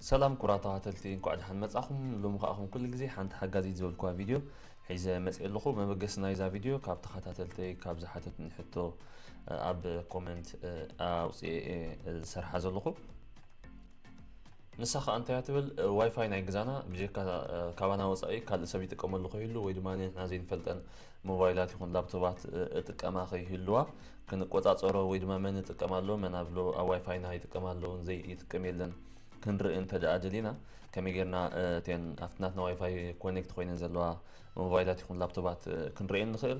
ሰላም ክቡራት ተኸታተልቲ፣ እንኳዕ ደሓን መጻኹም። ሎሚ ከኣ ከም ኩሉ ግዜ ሓንቲ ሓጋዚት ዝበልኩዋ ቪድዮ ሒዘ መጽየ ኣለኹ። መበገሲ ናይዛ ቪድዮ ካብ ተኸታተልተይ ካብ ዝሓተቱኒ ሕቶ፣ እ፣ ኣብ ኮመንት፣ እ፣ ኣውጽኤ እየ፣ እ፣ ዝሰርሓ ዘለኹ። ንሳ ከኣ እንታይ እያ ትብል፣ እ፣ ዋይፋይ ናይ ገዛና ብጀካ፣ እ፣ ካባና ወጻኢ ካልእ ሰብ ይጥቀመሉ ከይህሉ ወይ ድማ ንሕና ዘይንፈልጠን ሞባይላት ይኹን ላፕቶባት፣ እ፣ እጥቀማ ከይህልዋ ክንቆጻጸሮ ወይ ድማ መን ይጥቀም ኣሎ፣ መን ኣብ ሎ-፣ ኣብ ዋይፋይና ይጥቀም ኣሎ፣ ዘይ-፣ ይጥቀም የለን ክንርኢ እንተ ደኣ ደሊና፣ ከመይ ጌርና፣ እ፣ እተን ኣብቲ ናትና ዋይፋይ ኮኔክት ኮይነን ዘለዋ ሞባይላት ይኹን ላፕቶባት፣ እ፣ ክንርእየን ንኽእል?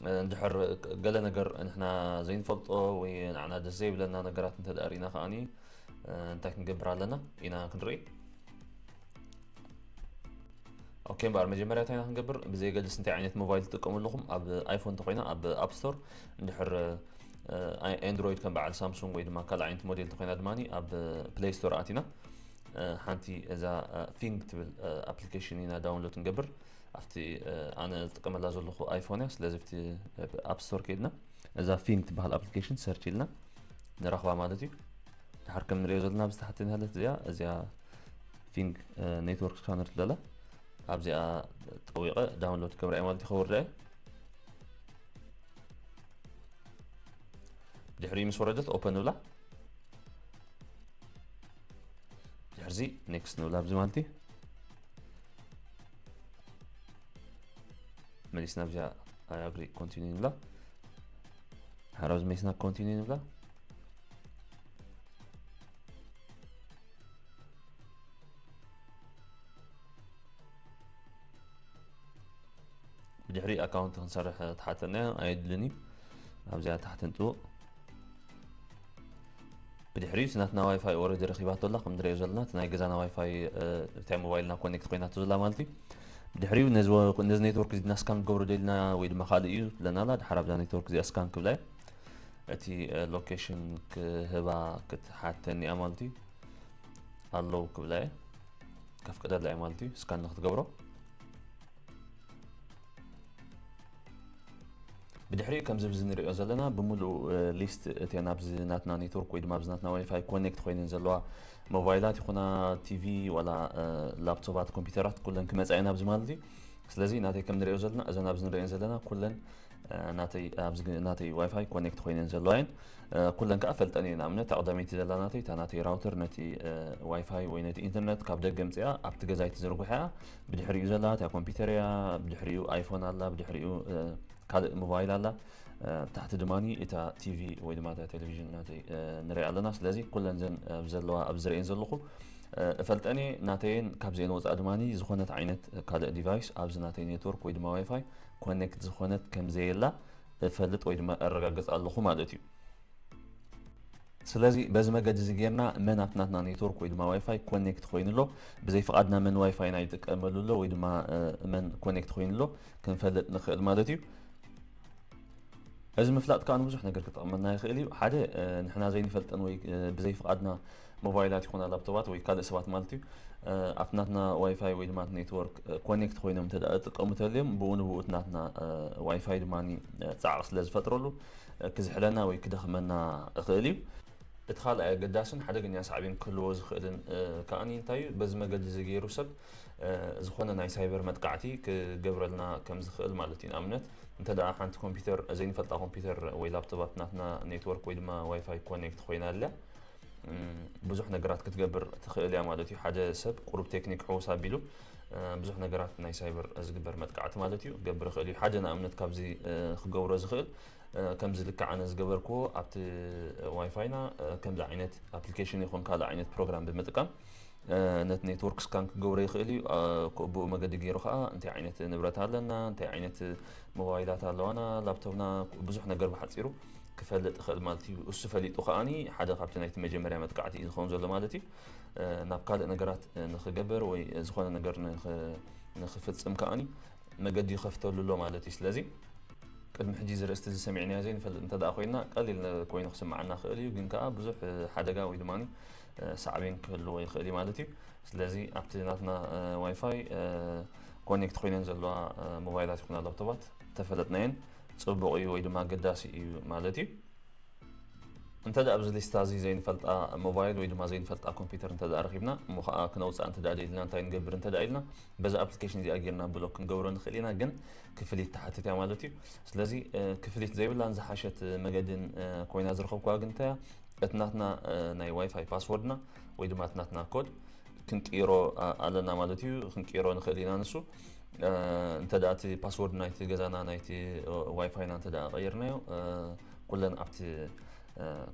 እ፣ እንድሕር ገለ ነገር ንሕና ዘይንፈልጦ ወይ ንዓና ደስ ዘይብለና ነገራት እንተ ደኣ ርኢና ከኣኒ፣ እ፣ እንታይ ክንገብር ኣለና ኢና ክንርኢ። ኦኬ፣ እምበኣር መጀመርያ እንታይ ኢና ክንገብር? ብዘየገድስ እንታይ ዓይነት ሞባይል ትጥቀሙ ኣለኹም፣ ኣብ ኣይፎን እንተኾይና ኣብ ኣፕ ስቶር፣ እንድሕር፣ እ፣ ኣይ-፣ ኣንድሮይድ ከም በዓል ሳምሱንግ ወይ ድማ ካልእ ዓይነት ሞዴል እንተኾይና ድማ ኣብ ፕሌይ ስቶር ኣቲና፣ እ፣ ሓንቲ እዛ፣ እ፣ ፊንግ ትብል፣ እ፣ ኣፕሊኬሽን ኢና ዳውንሎድ ክንገብር። ኣብቲ፣ እ፣ ኣነ ዝጥቀመላ ዘለኹ ኣይፎን እያ። ስለዚ ኣብቲ፣ እ፣ ኣፕ ስቶር ከይድና እዛ ፊንግ ትበሃል ኣፕሊኬሽን ሰርች ኢልና ንረኽባ ማለት እዩ። ድሓር ከም ንሪኦ ዘለና ኣብዚ ታሕቲ ንሃለት እዚኣ፣ እዚኣ ፊንግ፣ እ፣ ኔትወርክ ስካነር ትለላ። ኣብዚኣ ጠዊቐ ዳውንሎድ ክገብራ እየ ማለት እዩ። ከወርዳ እየ። ድሕሪኡ ምስ ወረደት ኦፐን ንብላ። ድሕርዚ ኔክስት ንብላ ኣብዚ ማለት እዩ። መሊስና ኣብዚኣ ኣይ ኣግሪ ኮንቲኒ ንብላ። ሓራብ መሊስና ኮንቲኒ ንብላ። ብድሕሪ ኣካውንት ክንሰርሕ ትሓተና እያ፣ ኣየድልን እዩ። ኣብዚኣ ታሕቲ ንጥውቕ። ብድሕሪኡ እቲ ናትና ዋይፋይ ኦረዲ ረኺባቶ ኣላ። ከም ንሪኦ ዘለና እቲ ናይ ገዛና ዋይፋይ፣ እ፣ እታ ሞባይልና ኮኔክት ኮይናቶ ዘላ ማለት እዩ። ብድሕሪኡ ነዚ ወ-፣ ነዚ ኔትወርክ እዚ ድና ስካን ክገብሮ ደሊና ወይ ድማ ካልእ እዩ ትብለና ኣላ። ድሓር ኣብዛ ኔትወርክ እዚኣ ስካን ክብላ እየ። እቲ፣ እ፣ ሎኬሽን ክህባ ክትሓተኒ እያ ማለት እዩ። ኣለዉ ክብላ እየ። ከፍቅደላ እየ ማለት እዩ፣ ስካን ንክትገብሮ። ብድሕሪኡ ከምዚ ብዚ ንሪኦ ዘለና ብምሉኡ፣ እ፣ ሊስት እተን ኣብዚ ናትና ኔትወርክ ወይ ድማ ኣብዚ ናትና ዋይፋይ ኮኔክት ኮይነን ዘለዋ ሞባይላት ይኹና ቲቪ ዋላ፣ እ፣ ላፕቶባት ኮምፒውተራት ኩለን ክመጻ እየን ኣብዚ ማለት እዩ። ስለዚ ናተይ ከም ንሪኦ ዘለና እዘን ኣብዚ ንሪኦን ዘለና ኩለን፣ እ፣ ናተይ ኣብዚ ግ-፣ ናተይ ዋይፋይ ኮኔክት ኮይነን ዘለዋ እየን። እ፣ ኩለን ከኣ ፈልጠን እየ። ንኣብነት እታ ቀዳመይቲ ዘላ ናተይ፣ እታ ናተይ ራውተር ነቲ፣ እ፣ ዋይፋይ ወይ ነቲ ኢንተርነት ካብ ደገ ኣምጺኣ ኣብቲ ገዛይ ትዝርግሖ እያ። ብድሕሪኡ ዘላ እታ ኮምፒውተር እያ። ብድሕሪኡ ኣይፎን ኣላ። ብድሕሪኡ፣ እ፣ ካልእ ሞባይል ኣላ። እ፣ ታሕቲ ድማኒ እታ ቲቪ ወይ ድማ እታ ቴሌቪዥን ናተይ፣ እ፣ ንሪኣ ኣለና። ስለዚ ኩለን ዘን ኣብ ዘለዋ፣ ኣብ ዝርእየን ዘለኹ፣ እ፣ እፈልጠን እየ። ናተየን ካብዚአን ወጻኢ ድማኒ ዝኾነት ዓይነት ካልእ ዲቫይስ ኣብዚ ናተይ ኔትወርክ ወይ ድማ ዋይፋይ ኮኔክት ዝኾነት ከም ዘየላ እፈልጥ ወይ ድማ እረጋግጽ ኣለኹ ማለት እዩ። ስለዚ በዚ መገዲ እዚ ጌርና መን ኣብቲ ናትና ኔትወርክ ወይ ድማ ዋይፋይ ኮኔክት ኮይኑ ኣሎ፣ ብዘይ ፍቓድና መን ዋይፋይና ይጥቀመሉ ኣሎ ወይ ድማ፣ እ፣ መን ኮኔክት ኮይኑ ኣሎ ክንፈልጥ ንኽእል ማለት እዩ። እዚ ምፍላጥ ከኣ ንብዙሕ ነገር ክጠቕመና ይኽእል እዩ። ሓደ፣ እ፣ ንሕና ዘይንፈልጠን ወይ፣ እ፣ ብዘይ ፍቓድና ሞባይላት ይኹና ላፕቶባት ወይ ካልእ ሰባት ማለት እዩ፣ እ፣ ኣብቲ ናትና ዋይፋይ ወይ ድማ ኔትወርክ፣ እ፣ ኮኔክት ኮይኖም እንተ ደኣ ዝጥቀሙ ተልዮም ብኡ ንብኡ እቲ ናትና፣ እ፣ ዋይፋይ ድማ፣ እ፣ ጻዕቂ ስለ ዝፈጥረሉ፣ እ፣ ክዝሕለና ወይ ክደኽመና ይኽእል እዩ። እቲ ካልኣይ ኣገዳስን ሓደገኛ ሳዕቤን ክህልዎ ዝኽእልን፣ እ፣ ከኣኒ እንታይ እዩ? በዚ መገዲ እዚ ገይሩ ሰብ፣ እ፣ ዝኾነ ናይ ሳይበር መጥቃዕቲ ክገብረልና ከም ዝኽእል ማለት እዩ። ንኣብነት፣ እንተ ደኣ ሓንቲ ኮምፒውተር፣ ዘይንፈልጣ ኮምፒውተር ወይ ላፕቶፕ ኣብቲ ናትና ኔትወርክ ወይ ድማ ዋይፋይ ኮኔክት ኮይና ኣላ፣ እም፣ ብዙሕ ነገራት ክትገብር ትኽእል እያ ማለት እዩ። ሓደ ሰብ ቁሩብ ቴክኒክ ሕውስ ኣቢሉ፣ እ፣ ብዙሕ ነገራት ናይ ሳይበር ዝግበር መጥቃዕቲ ማለት እዩ ክገብር ይኽእል እዩ። ሓደ ንኣብነት ካብዚ፣ እ፣ ክገብሮ ዝኽእል፣ እ፣ ከምዚ ልክዕ ኣነ ዝገበርክዎ ኣብቲ ዋይፋይና፣ እ፣ ከምዚ ዓይነት ኣፕሊኬሽን ይኹን ካልእ ዓይነት ፕሮግራም ብምጥቃም፣ እ፣ ነቲ ኔትወርክ ስካን ክገብሮ ይኽእል እዩ። እ፣ ኮ-፣ ብኡ መገዲ ገይሩ ኸኣ እንታይ ዓይነት ንብረት ኣለና፣ እንታይ ዓይነት ሞባይላት ኣለዋና፣ ላፕቶፕና፣ ብዙሕ ነገር ብሓጺሩ ክፈልጥ ይኽእል ማለት እዩ። እሱ ፈሊጡ ከኣኒ ሓደ ካብቲ ናይቲ መጀመርያ መጥቃዕቲ እዩ ዝኸውን ዘሎ ማለት እዩ። እ፣ ናብ ካልእ ነገራት፣ እ፣ ንኽገብር ወይ ዝኾነ ነገር ንኽ-፣ ንኽፍጽም ከኣኒ መገዲ ይኸፍተሉ ኣሎ ማለት እዩ። ስለዚ ቅድሚ ሕጂ እዚ ርእስቲ እዚ ሰሚዕናዮ ዘይንፈልጥ እንተ ደኣ ኮይና፣ ቀሊል ኮይኑ ክስምዓና ይኽእል እዩ፣ ግን ከኣ ብዙሕ፣ እ፣ ሓደጋ ወይ ድማ፣ እ፣ ሳዕቤን ክህልዎ ይኽእል እዩ ማለት እዩ። ስለዚ ኣብቲ ናትና፣ እ፣ ዋይፋይ፣ እ፣ ኮኔክት ኮይነን ዘለዋ፣ እ፣ ሞባይላት ይኹና ላፕቶፓት ተፈለጥናየን ጽቡቕ እዩ ወይ ድማ ኣገዳሲ እዩ ማለት እዩ። እንተ ደኣ ኣብዚ ሊስታ እዚ ዘይንፈልጣ ሞባይል ወይ ድማ ዘይንፈልጣ ኮምፒውተር እንተ ደኣ ረኺብና፣ እሞ ኸዓ ክነውፅኣ እንተ ደኣ ደሊና፣ እንታይ ንገብር እንተ ደኣ ኢልና፣ በዛ ኣፕሊኬሽን እዚኣ ጌርና ብሎክ ክንገብሮ ንኽእል ኢና። ግን ክፍሊት ትሓትት እያ ማለት እዩ። ስለዚ ክፍሊት ዘይብላን ዝሓሸት መገድን ኮይና ዝረኸብኩዋ ግን እንታይ እያ? እቲ ናትና ናይ ዋይፋይ ፓስወርድና ወይ ድማ እቲ ናትና ኮድ ክንቅይሮ ኣለና ማለት እዩ። ክንቅይሮ ንኽእል ኢና። ንሱ እንተ ደኣ እቲ ፓስወርድ ናይቲ ገዛና፣ ናይቲ ዋይፋይና እንተ ደኣ ቀይርናዮ፣ ኩለን ኣብቲ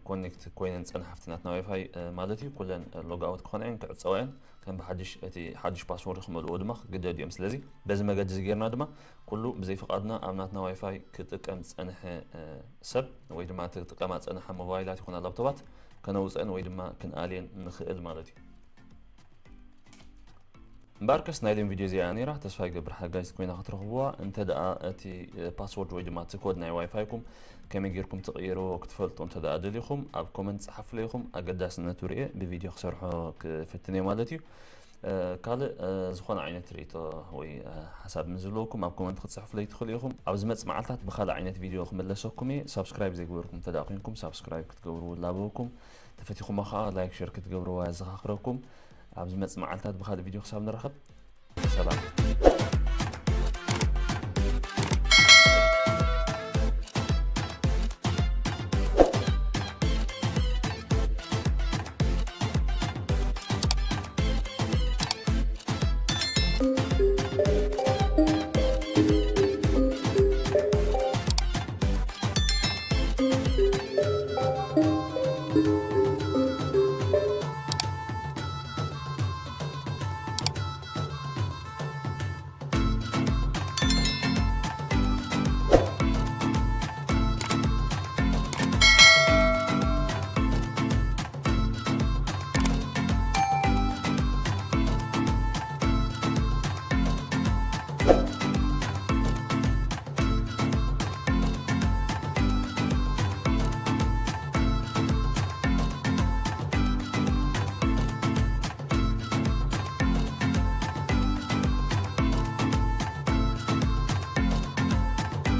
ኮኔክት ኮይነን ዝጸንሓ ኣብቲ ናትና ዋይፋይ ማለት እዩ፣ ኩለን ሎግ ኣውት ክኾና እየን፣ ክዕጸዋ እየን። ከም ብሓድሽ እቲ ሓድሽ ፓስወርድ ክመልእዎ ድማ ክግደዱ እዮም። ስለዚ በዚ መገዲ እዚ ጌርና ድማ ኩሉ ብዘይፍቓድና ኣብ ናትና ዋይፋይ ክጥቀም ዝጸንሐ ሰብ ወይ ድማ እቲ ክጥቀማ ዝጸንሓ ሞባይላት ይኹና ላፕቶባት ከነውጸን ወይ ድማ ክንኣልየን ንኽእል ማለት እዩ። እምበኣርከስ ናይ ሎም ቪድዮ እዚኣ ነይራ። ተስፋ ይገብር ሓጋዚት ኮይና ክትረኽብዋ። እንተ ደኣ እቲ ፓስወርድ ወይ ድማ እቲ ኮድ ናይ ዋይፋይኩም ከመይ ጌርኩም ትቕይርዎ ክትፈልጡ እንተ ደኣ ደሊኹም፣ ኣብ ኮመንት ጸሓፉለይ ኢኹም። ኣገዳስነቱ ርእየ ብቪድዮ ክሰርሖ ክፍትን እየ ማለት እዩ። ካልእ ዝኾነ ዓይነት ርእይቶ ወይ ሓሳብ ምስ ዘለኩም ኣብ ኮመንት ክትጽሕፉለይ ትኽእሉ ኢኹም። ኣብ ዝመጽእ መዓልታት ብኻልእ ዓይነት ቪድዮ ክምለሰኩም እየ። ሳብስክራይብ ዘይገበርኩም እንተ ደኣ ኮይንኩም ሳብስክራይብ ክትገብርዎ ላበወኩም። ተፈቲኹሞ ኸዓ ላይክ ሸር ክትገብርዎ የዘኻኽረኩም። ኣብ ዝመጽእ መዓልታት ብኻልእ ቪድዮ ክሳብ ንራኸብ ሰላም።